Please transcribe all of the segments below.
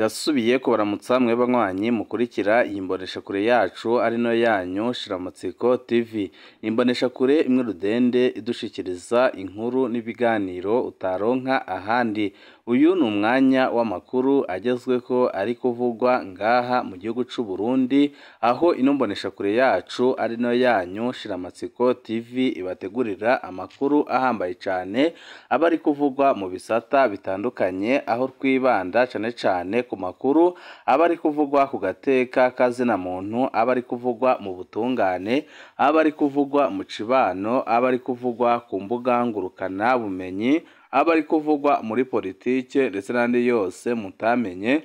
Ndasubiye kubaramutsa mwe banywanyi mukurikira iyi mboneshakure yacu ari no yanyu Shiramatsiko TV. Imboneshakure imwe rudende idushikiriza inkuru n'ibiganiro utaronka ahandi. Uyu ni umwanya w'amakuru agezweho ari kuvugwa ngaha mu gihugu c'u Burundi, aho ino mboneshakure yacu ari no yanyu Shiramatsiko TV ibategurira amakuru ahambaye cane aba ari kuvugwa mu bisata bitandukanye, aho twibanda cane cane ku makuru aba ari kuvugwa ku gateka kazina muntu, aba ari kuvugwa mu butungane, aba ari kuvugwa mu cibano, aba ari kuvugwa ku mbuga ngurukana bumenyi, aba ari kuvugwa muri politike ndetse n'andi yose mutamenye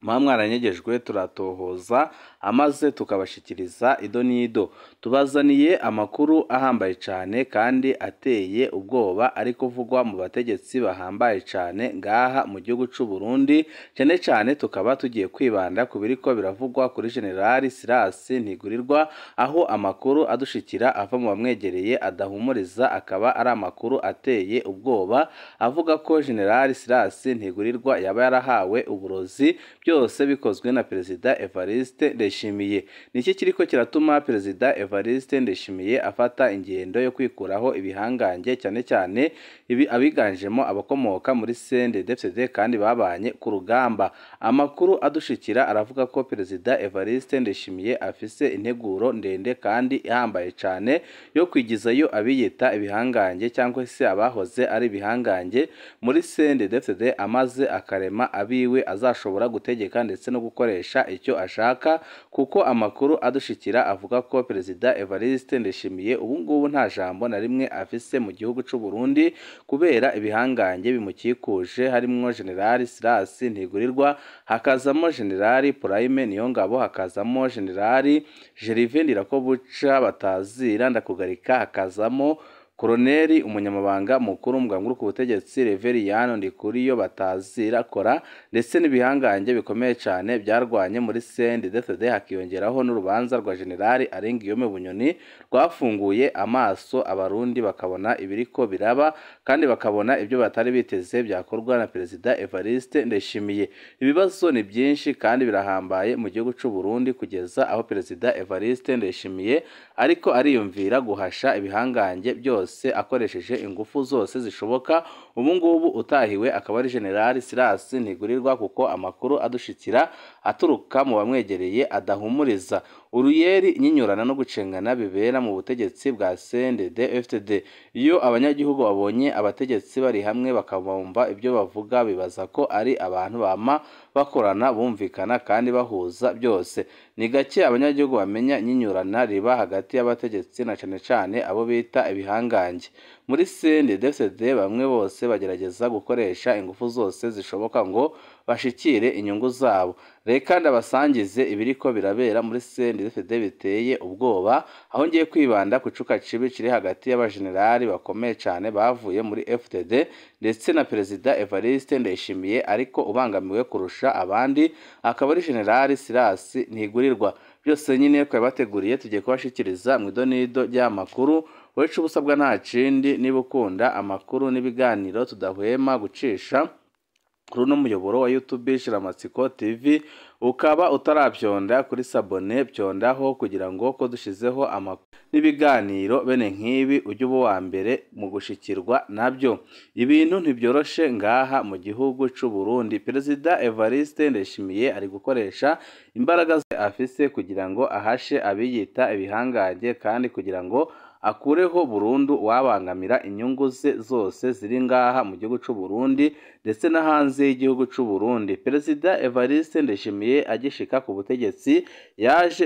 muba mwaranyegejwe, turatohoza amaze tukabashikiriza ido n'ido. Tubazaniye amakuru ahambaye cane kandi ateye ubwoba ari kuvugwa mu bategetsi bahambaye cane ngaha mu gihugu c'u Burundi, cane cane tukaba tugiye kwibanda ku biriko biravugwa kuri General Silas Ntigurirwa, aho amakuru adushikira ava mu bamwegereye adahumuriza, akaba ari amakuru ateye ubwoba avuga ko General Silas Ntigurirwa yaba yarahawe uburozi, byose bikozwe na Perezida Evariste Ndayishimiye. Niki kiriko kiratuma Perezida Evariste Ndayishimiye afata ingendo yo kwikuraho ibihangange, cyane cyane ibi abiganjemo abakomoka muri CNDD-FDD kandi babanye ku rugamba? Amakuru adushikira aravuga ko Perezida Evariste Ndayishimiye afise integuro ndende kandi ihambaye cane yo kwigizayo abiyita ibihangange cyangwa se abahoze ari ibihangange muri CNDD-FDD, amaze akarema abiwe azashobora gutegeka ndetse no gukoresha icyo ashaka, kuko amakuru adushikira avuga ko Perezida Evariste Ndayishimiye ubu ngubu nta jambo na rimwe afise mu gihugu c'u Burundi kubera ibihangange bimukikuje, harimwo General Silas Ntigurirwa, hakazamo General Prime Niyongabo, hakazamo General Gervais Ndirakobuca batazira Ndakugarika, hakazamo Koloneli umunyamabanga mukuru umugambwe ku butegetsi Reveriyano Ndikuriyo batazira kora, ndetse n'ibihangange bikomeye cyane byarwanye muri CNDD-FDD, hakiyongeraho n'urubanza rwa General Arengiyome Bunyoni rwafunguye amaso abarundi bakabona ibiriko biraba kandi bakabona ibyo batari biteze byakorwa na Perezida Evariste Ndayishimiye. Ibibazo ni byinshi kandi birahambaye mu gihugu c'u Burundi kugeza aho Perezida Evariste Ndayishimiye ariko ariyumvira guhasha ibihangange byose akoresheje ingufu zose zishoboka. Ubu ngubu utahiwe akaba ari General Silas Ntigurirwa, kuko amakuru adushikira aturuka mu bamwegereye adahumuriza. Uruyeri inyinyurana no gucengana bibera mu butegetsi bwa CNDD-FDD. Iyo abanyagihugu babonye abategetsi bari hamwe bakabumva ibyo bavuga, bibaza ko ari abantu bama bakorana bumvikana kandi bahuza byose. Ni gake abanyagihugu bamenya inyinyurana riba hagati y'abategetsi na cane cane abo bita ibihangange muri CNDD-FDD. Bamwe bose bagerageza gukoresha ingufu zose zishoboka ngo bashikire inyungu zabo. Reka ndabasangize ibiriko birabera muri CNDD-FDD biteye ubwoba, aho ngiye kwibanda ku cuka cibi kiri hagati y'abajenerali bakomeye cane bavuye muri FDD ndetse na Perezida Evariste Ndayishimiye, ariko ubangamiwe kurusha abandi akaba ari General Silas Ntigurirwa. Byose nyine twabateguriye tugiye kubashikiriza mu idonido ry'amakuru. Wecu ubusabwa nta kindi, niba ukunda amakuru n'ibiganiro tudahwema gucisha kuri uno muyoboro wa YouTube Shiramatsiko TV, ukaba utarabyonda kuri sabone, byondaho kugira ngo ko dushizeho amakuru n'ibiganiro bene nk'ibi ujye uba uwa mbere mu gushikirwa nabyo. Ibintu ntibyoroshe ngaha mu gihugu c'u Burundi. Perezida Evariste Ndayishimiye ari gukoresha imbaraga ze afise kugira ngo ahashe abiyita ibihangange kandi kugira ngo akureho burundu wabangamira inyungu ze zose ziri ngaha mu gihugu c'u Burundi ndetse no hanze y'igihugu c'u Burundi. Perezida Evariste Ndayishimiye agishika ku butegetsi yaje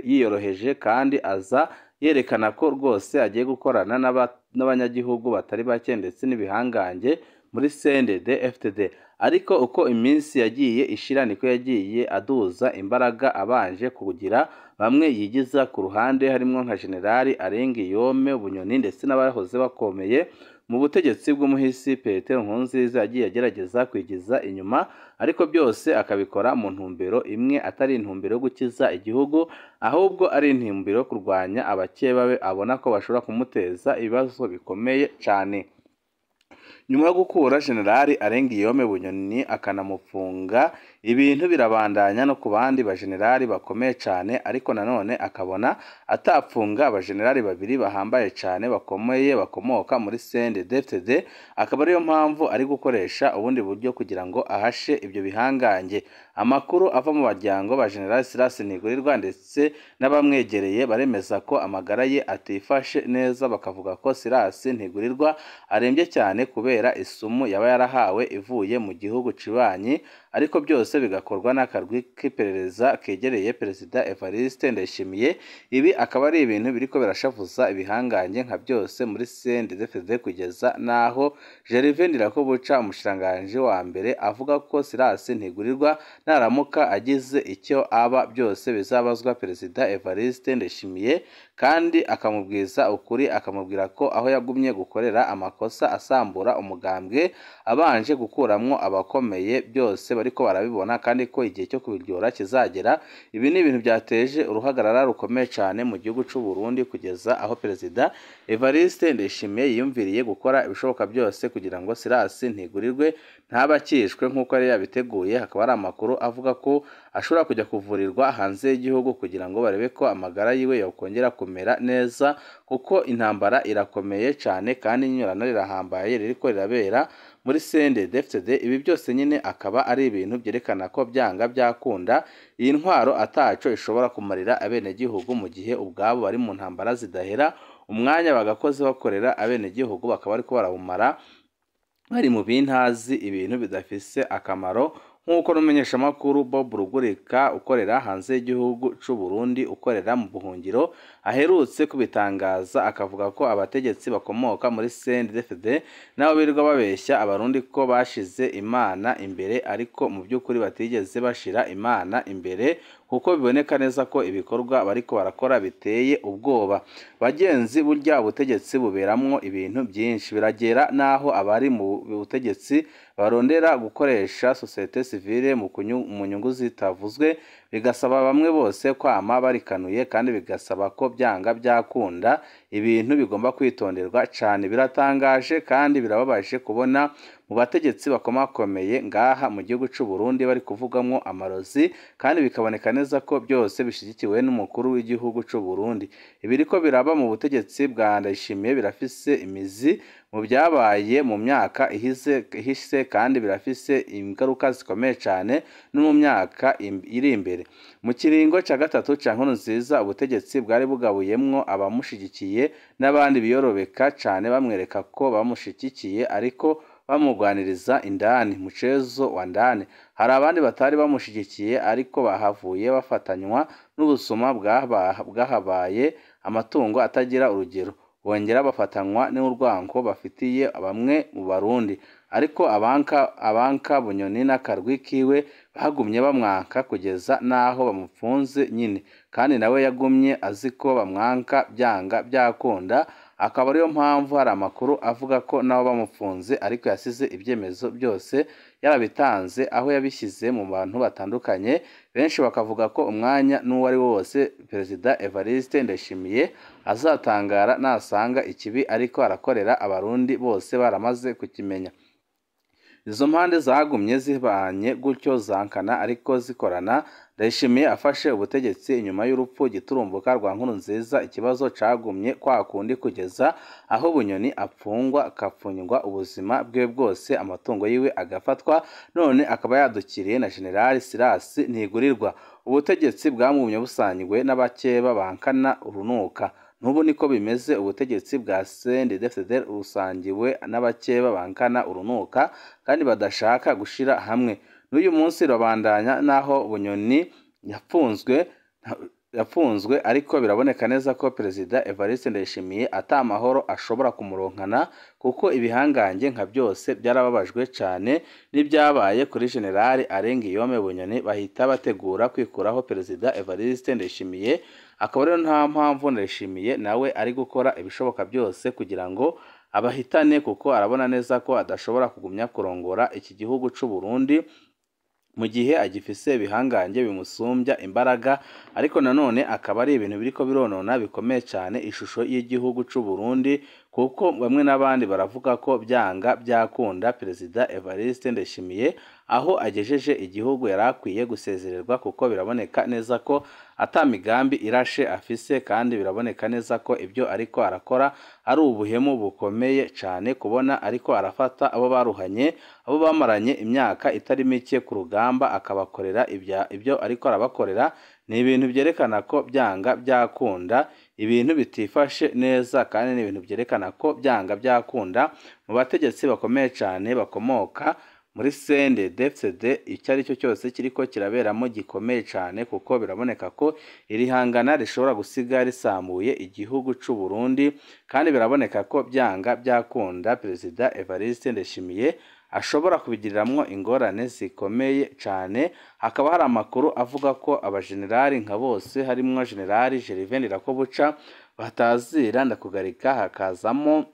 yiyoroheje kandi aza yerekana ko rwose agiye gukorana n'abanyagihugu batari bake ndetse n'ibihangange muri CNDD-FDD, ariko uko iminsi yagiye ishira niko yagiye aduza imbaraga, abanje kugira bamwe yigiza ku ruhande, harimo nka General Arengiyome Bunyoni ndetse n'abahoze bakomeye mu butegetsi bw'umuhisi Petero Nkurunziza yagiye agerageza kwigiza inyuma, ariko byose akabikora mu ntumbero imwe, atari intumbero yo gukiza igihugu, ahubwo ari intumbero yo kurwanya abakeba be abona ko bashobora kumuteza ibibazo bikomeye cyane. Nyuma yo gukura Generali Arengiyome Bunyoni akanamufunga, ibintu birabandanya no ku bandi bajenerali bakomeye cane, ariko nanone akabona atapfunga abajenerali babiri bahambaye cane bakomeye bakomoka muri CNDD-FDD, akaba ariyo mpamvu ari gukoresha ubundi buryo kugira ngo ahashe ibyo bihangange. Amakuru ava mu baryango ba General Silas Ntigurirwa ndetse n'abamwegereye baremeza ko amagara ye atifashe neza, bakavuga ko Silas Ntigurirwa arembye cyane kubera isumu yaba yarahawe ivuye mu gihugu cibanyi, ariko byose bigakorwa n'akarwi k'iperereza kegereye Perezida Evariste Ndayishimiye. Ibi akaba ari ibintu biriko birashavuza ibihangange nka byose muri CNDD-FDD, kugeza naho Gervais Ndirakobuca, umushikiranganji wa mbere, avuga ko Silas Ntigurirwa naramuka agize icyo aba byose bizabazwa Perezida Evariste Ndayishimiye, kandi akamubwiza ukuri, akamubwira ko aho yagumye gukorera amakosa asambura umugambwe abanje gukuramwo abakomeye byose bariko barabibona, kandi ko igihe cyo kubiryora kizagera. Ibi ni ibintu byateje uruhagarara rukomeye cyane mu gihugu c'u Burundi, kugeza aho Perezida Evariste Ndayishimiye yiyumviriye gukora ibishoboka byose kugira ngo Silas Ntigurirwe ntabakishwe nk'uko yari yabiteguye. Hakaba hari amakuru avuga ko ashobora kujya kuvurirwa hanze y'igihugu kugira ngo barebe ko amagara yiwe yokongera kumera neza, kuko intambara irakomeye cyane kandi inyurano rirahambaye ririko rirabera muri CNDD-FDD. Ibi byose nyine akaba ari ibintu byerekana ko byanga byakunda iyi ntwaro ataco ishobora kumarira abenegihugu mu gihe ubwabo bari mu ntambara zidahera, umwanya bagakoze bakorera abenegihugu bakaba ariko barawumara bari mu bintazi, ibintu bidafise akamaro. Nk'uko n'umumenyeshamakuru Bob Rugurika ukorera hanze y'igihugu c'u Burundi ukorera mu buhungiro aherutse kubitangaza, akavuga ko abategetsi bakomoka muri CNDD-FDD nabo birirwa babeshya abarundi ko bashize Imana imbere, ariko mu by'ukuri batigeze bashira Imana imbere, kuko biboneka neza ko ibikorwa bariko barakora biteye ubwoba. Bagenzi, burya ubutegetsi buberamwo ibintu byinshi, biragera naho abari mu butegetsi barondera gukoresha societe civile mu nyungu zitavuzwe, bigasaba bamwe bose kwama barikanuye, kandi bigasaba ko byanga byakunda ibintu bigomba kwitonderwa cane. Biratangaje kandi birababaje kubona mu bategetsi bakomakomeye ngaha mu gihugu c'u Burundi bari kuvugamwo amarozi, kandi bikaboneka neza ko byose bishigikiwe n'umukuru w'igihugu c'u Burundi. Ibiriko biraba mu butegetsi bwa Ndayishimiye birafise imizi mu byabaye mu myaka ihise, kandi birafise ingaruka zikomeye cane no mu myaka iri imbere. Mu kiringo ca gatatu ca Nkurunziza, ubutegetsi bwari bugabuyemwo abamushigikiye n'abandi biyorobeka cane bamwereka ko bamushigikiye, ariko bamugwaniriza indani mucezo wa ndani. Hari abandi batari bamushigikiye ariko bahavuye bafatanywa n'ubusuma bwahabaye amatungo atagira urugero, bongera bafatanywa n'urwango bafitiye bamwe mu Barundi. Ariko abanka Bunyoni n'akarwi kiwe bagumye bamwanka kugeza naho bamupfunze nyine, kandi nawe yagumye azi ko bamwanka byanga byakunda. Akaba ariyo mpamvu hari amakuru avuga ko nabo bamufunze ariko yasize ibyemezo byose yarabitanze, aho yabishyize mu bantu batandukanye. Benshi bakavuga ko umwanya n'uwo ari wo wose Perezida Evariste Ndayishimiye azatangara nasanga ikibi ariko arakorera abarundi bose baramaze kukimenya. Izo mpande zagumye zibanye gutyo zankana ariko zikorana. Ndayishimiye afashe ubutegetsi inyuma y'urupfu giturumbuka rwa Nkurunziza, ikibazo cagumye kwa kundi kugeza aho Bunyoni apfungwa akapfunywa ubuzima bwe bwose, amatungo yiwe agafatwa, none akaba yadukiriye na General Silas Ntigurirwa. Ubutegetsi bwamumye busanywe n'abakeba bankana urunuka. N'ubu niko bimeze, ubutegetsi bwa CNDD-FDD rusangiwe n'abakeba bankana urunuka kandi badashaka gushira hamwe. N'uyu munsi rubandanya naho Bunyoni yapfunzwe, ariko biraboneka neza ko Perezida Evariste Ndayishimiye ata amahoro ashobora kumuronkana, kuko ibihangange nka byose byarababajwe cane n'ibyabaye kuri General Arengiyome Bunyoni, bahita bategura kwikuraho Perezida Evariste Ndayishimiye. Akaba rero nta mpamvu Ndayishimiye nawe ari gukora ibishoboka byose kugira ngo abahitane, kuko arabona neza ko adashobora kugumya kurongora iki gihugu c'u Burundi mu gihe agifise ibihangange bimusumbya imbaraga, ariko nanone akaba ari ibintu biriko bironona bikomeye cyane ishusho y'igihugu c'u Burundi, kuko bamwe n'abandi baravuga ko byanga byakunda Perezida Evariste Ndayishimiye aho agejeje igihugu yari akwiye gusezererwa, kuko biraboneka neza ko ata migambi irashe afise, kandi biraboneka neza ko ibyo ariko arakora ari ubuhemu bukomeye cyane, kubona ariko arafata abo baruhanye, abo bamaranye imyaka itari mike ku rugamba, akabakorera ibyo ariko arabakorera. Ni ibintu byerekana ko byanga byakunda ibintu bitifashe neza, kandi ni ibintu byerekana ko byanga byakunda mu bategetsi bakomeye cyane bakomoka muri CNDD-FDD icyo ari cyo cyose kiriko kiraberamo gikomeye cyane, kuko biraboneka ko iri hangana rishobora gusiga risambuye igihugu c'u Burundi, kandi biraboneka ko byanga byakunda Perezida Evariste Ndayishimiye ashobora kubigiriramwo ingorane zikomeye cyane. Hakaba hari amakuru avuga ko abajenerali nka bose harimwo Generali Gervais Ndirakobuca batazira Ndakugarika, hakazamo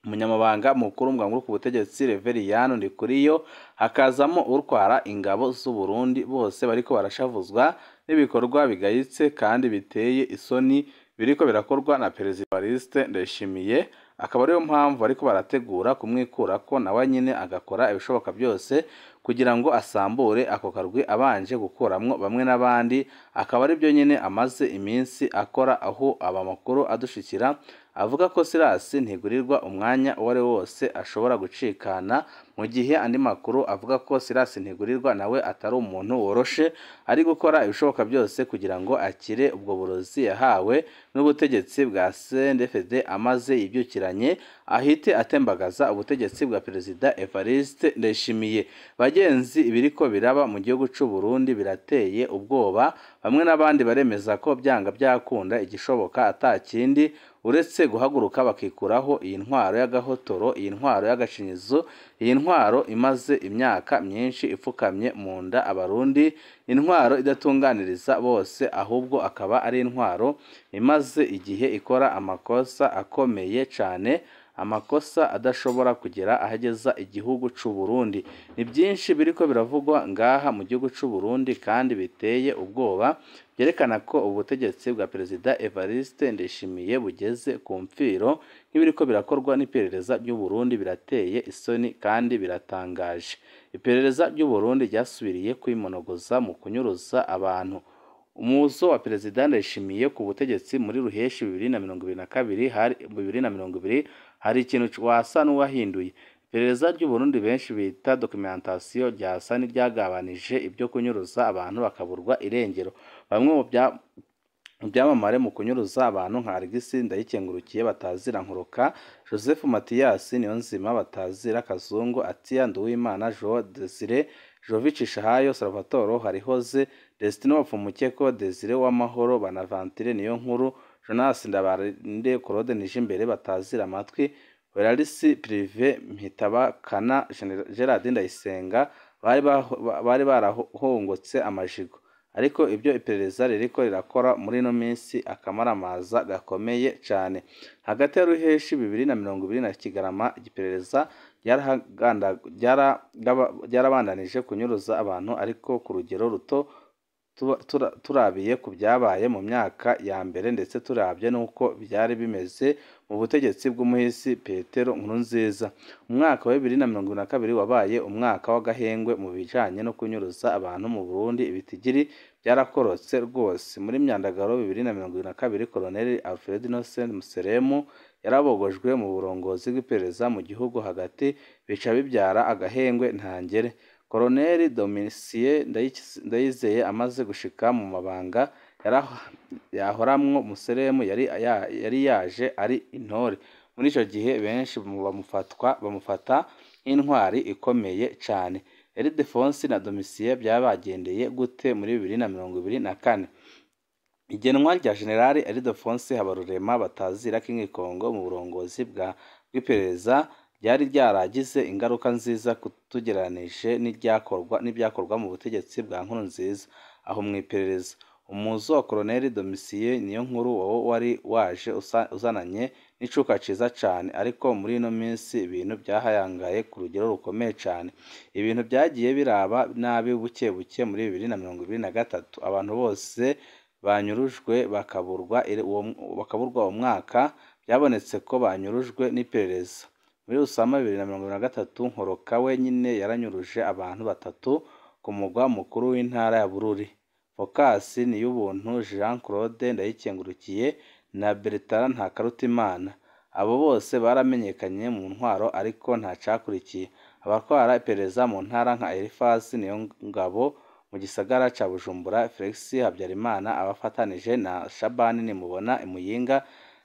umunyamabanga mukuru w'umugambwe ku butegetsi Reveriyano Ndikuriyo, hakazamo urwara ingabo z'u Burundi, bose bariko barashavuzwa n'ibikorwa bigayitse kandi biteye isoni biriko birakorwa na Perezida Evariste Ndayishimiye. Akaba ariyo mpamvu bariko barategura kumwikurako, nawe nyine agakora ibishoboka byose kugira ngo asambure ako karwi abanje gukuramwo bamwe n'abandi, akaba aribyo nyine amaze iminsi akora, aho aba makuru adushikira avuga ko Silas Ntigurirwa umwanya uwo ari wose ashobora gucikana, mu gihe andi makuru avuga ko Silas Ntigurirwa nawe atari umuntu woroshe, ari gukora ibishoboka byose kugira ngo akire ubwo burozi yahawe n'ubutegetsi bwa CNDD-FDD amaze yibyukiranye ahite atembagaza ubutegetsi bwa Perezida Evariste Ndayishimiye. Bagenzi, ibiriko biraba mu gihugu c'u Burundi birateye ubwoba, bamwe n'abandi baremeza ko byanga byakunda igishoboka atakindi uretse guhaguruka bakikuraho iyi ntwaro y'agahotoro, iyi ntwaro y'agashinyizo, iyi ntwaro imaze imyaka myinshi ipfukamye mu nda abarundi, intwaro idatunganiriza bose, ahubwo akaba ari intwaro imaze igihe ikora amakosa akomeye cyane, amakosa adashobora kugera ahageza igihugu c'u Burundi. Ni byinshi biriko biravugwa ngaha mu gihugu c'u Burundi kandi biteye ubwoba, byerekana ko ubutegetsi bwa Perezida Evariste Ndayishimiye bugeze ku mfiro. Nk'ibiriko birakorwa n'iperereza ry'u Burundi birateye isoni kandi biratangaje. Iperereza ry'u Burundi ryasubiriye kwimonogoza mu kunyuruza abantu. Umuzo wa Perezida Ndayishimiye ku butegetsi muri Ruheshi 2022 hari 2020 hari ikintu wasa n'uwahinduye. Iperereza ry'u Burundi benshi bita documentation ryasa n'iryagabanije ibyo kunyuruza abantu bakaburwa irengero. Bamwe mu byamamare mu kunyuruza abantu nka Alegisi Ndayikengurukiye batazira Nkuruka, Joseph Mathias Niyonzima batazira Kazungu, Atia Nduwimana, Joe Desire, Jovic Shahayo, Salvatore Harihoze, Destino Bapfumukeko, Desire Uwamahoro, Bonaventure Niyonkuru, Jonas Ndabarinde, Claude Nijimbere batazira Amatwi, Werarisi Prive Mpitabakana, Gerard Ndayisenga bari barahongotse amajigo. Ariko ibyo iperereza ririko rirakora muri ino minsi akamaramaza gakomeye cyane. Hagati ya Ruheshi 2020 na Kigarama, iperereza ryarabandanije kunyuruza abantu, ariko ku rugero ruto turabiye ku byabaye mu myaka ya mbere, ndetse turabye n'uko byari bimeze mu butegetsi bw'umuhisi Petero Nkurunziza. Umwaka wa 2022 wabaye umwaka w'agahengwe mu bijanye no kunyuruza abantu mu Burundi, ibitigiri byarakorotse rwose. Muri Myandagaro 2022 Colonel Alfred Innocent Museremu yarabogojwe mu burongozi bw'iperereza mu gihugu hagati, bica bibyara agahengwe ntangere. Colonel Domitien Ndayizeye amaze gushika mu mabanga yahoramwo Museremu yari yaje ari intore. Muri ico gihe benshi bamufata nk'intwari ikomeye cane. Ildefonsi na Domitien byabagendeye gute muri 2024? Igenwa rya General Ildefonsi Habarurema batazira King Kongo mu burongozi bw'iperereza ryari ryaragize ingaruka nziza tugereranije n'ibyakorwa mu butegetsi bwa Nkurunziza aho mu iperereza. Umuzo wa Colonel Domitien Niyonkuru wowe wari waje uzananye n'icuka ciza cane, ariko muri ino minsi ibintu byahayangaye ku rugero rukomeye cane. Ibintu byagiye biraba nabi buke buke muri 2023. Abantu bose banyurujwe bakaburwa uwo mwaka, byabonetse ko banyurujwe n'iperereza. Muri Rusama 2023 Nkoroka wenyine yaranyuruje abantu batatu ku mugwa mukuru w'intara ya Bururi. Focus Niyubuntu, Jean Claude Ndayikengurukiye na Bertrand Ntakarutimana. Abo bose baramenyekanye mu ntwaro ariko nta cakurikiye. Abatwara iperereza mu ntara nka Eliphas Niyongabo mu gisagara ca Bujumbura, Felix Habyarimana abafatanije na Shabani Nimubona i Muyinga,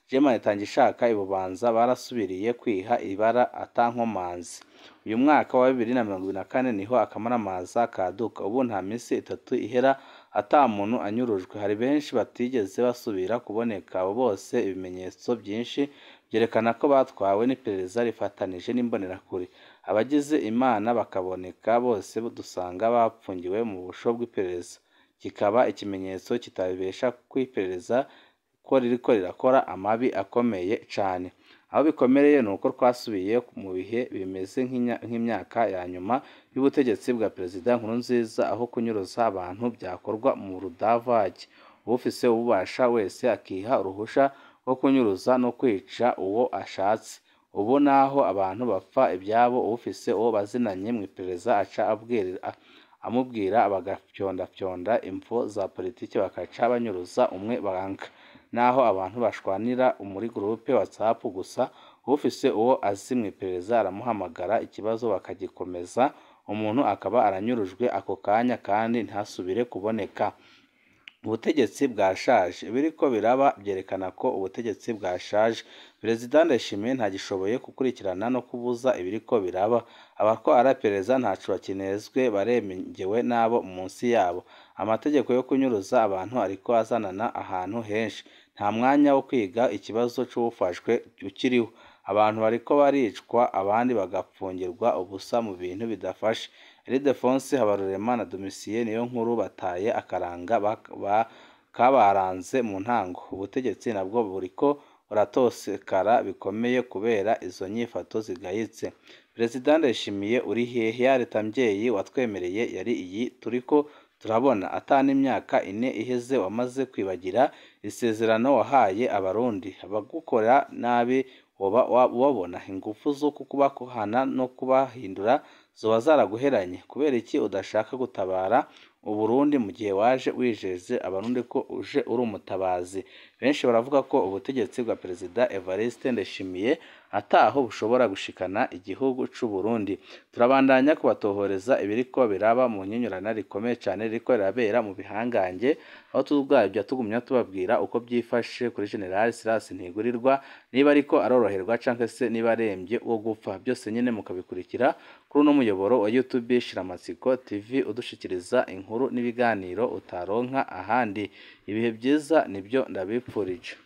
Jemani Itangishaka i Bubanza barasubiriye kwiha ibara atankomanzi. Uyu mwaka wa 2024 niho akamaramaza kaduka. Ubu nta minsi itatu ihera ata muntu anyurujwe. Hari benshi batigeze basubira kuboneka. Abo bose ibimenyetso byinshi byerekana ko batwawe n'iperereza rifatanije n'imbonerakure. Abagize Imana bakaboneka bose dusanga bapfungiwe mu busho bw'iperereza, kikaba ikimenyetso kitabesha ko iperereza ko ririko rirakora amabi akomeye cane. Aho bikomereye ni uko twasubiye mu bihe bimeze nk'imyaka ya nyuma y'ubutegetsi bwa Perezida Nkurunziza, aho kunyuruza abantu byakorwa mu rudavage, uwufise ububasha wese akiha uruhusha rwo kunyuruza no kwica uwo ashatse. Ubu naho abantu bapfa ibyabo, uwufise uwo bazinanye mu iperereza aca amubwira, bagafyondafyonda imvo za politiki bakaca banyuruza umwe banka. Naho abantu bashwanira muri groupe WhatsApp gusa, ufise uwo azi mu iperereza aramuhamagara ikibazo bakagikomeza, umuntu akaba aranyurujwe ako kanya kandi ntasubire kuboneka. Ubutegetsi bwashaje. Ibiriko biraba byerekana ko ubutegetsi bwashaje. Perezida Ndayishimiye ntagishoboye gukurikirana no kubuza ibiriko biraba. Abatwara iperereza ntaco bakinezwe, barengewe n'abo munsi yabo. Amategeko yo kunyuruza abantu ariko azanana ahantu henshi. Nta mwanya wo kwiga ikibazo c'uwufashwe ukiriho. Abantu bariko baricwa abandi bagapfungirwa ubusa mu bintu bidafashe. Ildefonse Habarurema na Domitien Niyonkuru bataye akaranga kabaranze mu ntango. Ubutegetsi nabwo buriko buratosekara bikomeye kubera izo nyifato zigayitse. Perezida Ndayishimiye uri hehe? Ya leta mvyeyi watwemereye yari iyi turiko turabona? Ata n'imyaka ine iheze wamaze kwibagira isezerano wahaye Abarundi. Abagukora nabi woba ubabona? Ingufu zo kubakuhana no kubahindura zoba zaraguheranye? Kubera iki udashaka gutabara Uburundi mu gihe waje wijeje Abarundi ko uje uri umutabazi? Benshi baravuga ko ubutegetsi bwa Perezida Evariste Ndayishimiye ataho bushobora gushikana igihugu c'u Burundi. Turabandanya kubatohoreza ibiriko biraba mu nyinyurana rikomeye cane ririko rirabera mu bihangange, aho tuzajya tugumya tubabwira uko byifashe kuri General Silas Ntigurirwa, niba ariko aroroherwa canke se niba arembye wo gupfa. Byose nyene mukabikurikira kuri uno muyoboro wa YouTube Shiramatsiko TV, udushikiriza inkuru n'ibiganiro utaronka ahandi. Ibihe byiza nibyo ndabipfurije.